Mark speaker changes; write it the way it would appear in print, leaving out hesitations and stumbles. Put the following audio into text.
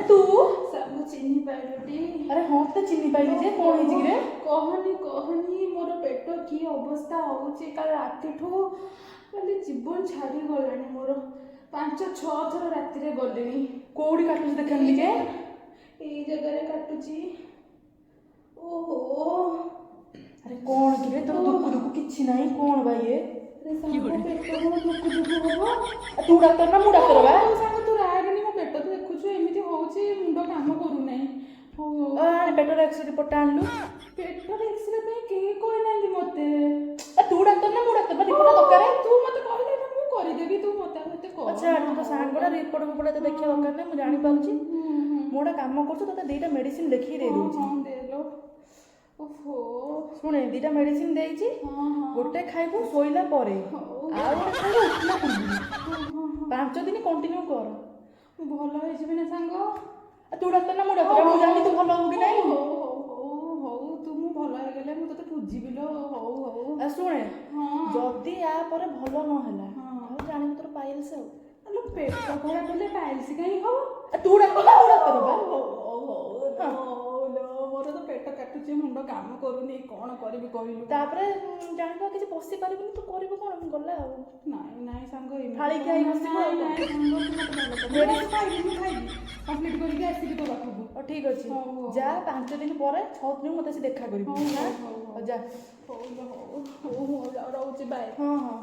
Speaker 1: ତୁ?
Speaker 2: ସାଙ୍ଗ, ଚିହ୍ନି ପାରିଲୁଟି?
Speaker 1: ଆରେ ହଁ, ତତେ ଚିହ୍ନି ପାଇଲି ଯେ। କଣ ହେଇଛି କିରେ?
Speaker 2: କହନି କହନି, ମୋର ପେଟ କି ଅବସ୍ଥା ହଉଛି। କାଲି ରାତିଠୁ ମାନେ ଜୀବନ ଛାଡ଼ିଗଲାଣି ମୋର। 5-6 ଥର ରାତିରେ ଗଲିଣି।
Speaker 1: କୋଉଠି କାଟୁଛି ଦେଖାନି ଟିକେ।
Speaker 2: ଏଇ ଜାଗାରେ କାଟୁଛି। ଓହୋ।
Speaker 1: ଆରେ, କଣ କିରେ, ତୋର ଦୁଃଖ ଦୁଃଖ କିଛି ନାହିଁ, କଣ ବା ଇଏ?
Speaker 2: ଆରେ ସାଙ୍ଗ, ପେଟ କଣ ଦୁଃଖ ଦୁଃଖ ହବ?
Speaker 1: ଆ, ତୁ ଡାକ୍ତର ନା ମୁଁ ଡାକ୍ତର ବା?
Speaker 2: ହଉ ସାଙ୍ଗ, ତୁ ରାଗନି। ମୋ ପେଟ ତ ଦେଖୁଛୁ ଏମିତି ହଉଛି, ମୁଣ୍ଡ କାମ କରୁନାହିଁ। ହଉ ହଉ।
Speaker 1: ଆଣେ, ପେଟର ଏକ୍ସରେ ରିପୋର୍ଟଟା ଆଣିଲୁ।
Speaker 2: ପେଟର ଏକ୍ସରେ ପାଇଁ କେହି କହିନାହାନ୍ତି ମତେ।
Speaker 1: ଆ, ତୁ ଡାକ୍ତର ନା ମୁଁ ଡାକ୍ତର ବା? ରିପୋର୍ଟଟା ଦରକାର।
Speaker 2: ତୁ ମତେ କହିଲେ ନା, ମୁଁ କରିଦେବି। ତୁ ମତେ ଆଉ ଏତେ କହ।
Speaker 1: ଆଚ୍ଛା, ତୁ ତ ସାଙ୍ଗଟା, ରିପୋର୍ଟ ଫିପୋର୍ଟ ଏତେ ଦେଖିବା ଦରକାର ନାହିଁ, ମୁଁ ଜାଣିପାରୁଛି। ମୁଁ ଗୋଟେ କାମ କରୁଛି, ତୋତେ ଦିଟା ମେଡିସିନ ଲେଖିକି ଦେଇ ଦଉଛି।
Speaker 2: ହଁ, ଦେଲୋ। ଓହୋ।
Speaker 1: ଶୁଣେ, ଦିଟା ମେଡିସିନ ଦେଇଛି।
Speaker 2: ହଁ ହଁ
Speaker 1: ଗୋଟେ ଖାଇବୁ ଶୋଇଲା ପରେ, ଆଉ ଗୋଟେ ଖାଇବୁ ଉଠିଲା ପୂର୍ବରୁ। 5 ଦିନ କଣ୍ଟିନ୍ୟୁ କର।
Speaker 2: ମୁଁ ଭଲ ହେଇଯିବି ନା ସାଙ୍ଗ?
Speaker 1: ଆ, ତୁ ଡାକ୍ତର ନା ମୁଁ ଡାକ୍ତର? ମୁଁ ଜାଣିନି ତୁ ଭଲ ହବୁ କି ନାହିଁ।
Speaker 2: ହଉ ହଉ ହଉ ହଉ, ତୁ ମୁଁ ଭଲ ହେଇଗଲେ ମୁଁ ତତେ ପୂଜିବି ଲୋ। ହଉ ହଉ।
Speaker 1: ଆଉ ଶୁଣେ, ଯଦି ୟା ପରେ ଭଲ ନ ହେଲା, ଆଉ ଜାଣିବୁ ତୋର ପାଇଲ୍ସ ଆଉ।
Speaker 2: ଆଲୋ, ପେଟ ଖରାପ ହେଲେ ପାଇଲ୍ସ କାହିଁ ହବ?
Speaker 1: ଆ, ତୁ ଡାକ୍ତର ନା ମୁଁ ଡାକ୍ତର ବା?
Speaker 2: ହଉ ହଉ ହଉ ହଉ ଲୋ, ମୋର ତ ପେଟ କାଟୁଛି, ମୁଣ୍ଡ କାମ କରୁନି, କଣ କରିବି କହିଲୁ?
Speaker 1: ତାପରେ ଜାଣିବୁ ଆଉ କିଛି ବସି ପାରିବୁନି, ତୁ କରିବୁ କଣ? ମୁଁ ଗଲା ଆଉ।
Speaker 2: ନାଇଁ ନାଇଁ ସାଙ୍ଗ, ଏମିତି
Speaker 1: ଫାଳିକିଆ ହେଇ ବସିବୁ ଆଉ।
Speaker 2: ନାଇଁ ନାଇଁ ସାଙ୍ଗ, ତୁ ମତେ ଭଲ କର। ମୁଁ ଖାଇବି, ମୁଁ ଖାଇବି, କମ୍ପ୍ଲିଟ୍ କରିକି ଆସିବି ତୋ ପାଖକୁ।
Speaker 1: ହଉ, ଠିକ ଅଛି।
Speaker 2: ହଉ, ହଉ।
Speaker 1: ଯା, 5 ଦିନ ପରେ, 6 ଦିନ ମତେ ଆସି ଦେଖା କରିବୁ।
Speaker 2: ହଉ,
Speaker 1: ହାଁ?
Speaker 2: ହଉ, ହଉ।
Speaker 1: ହଉ, ଯା।
Speaker 2: ହଉ ଲୋ, ହଉ ହଉ, ମୁଁ ରହୁଛି, ବାଏ।
Speaker 1: ହଁ ହଁ।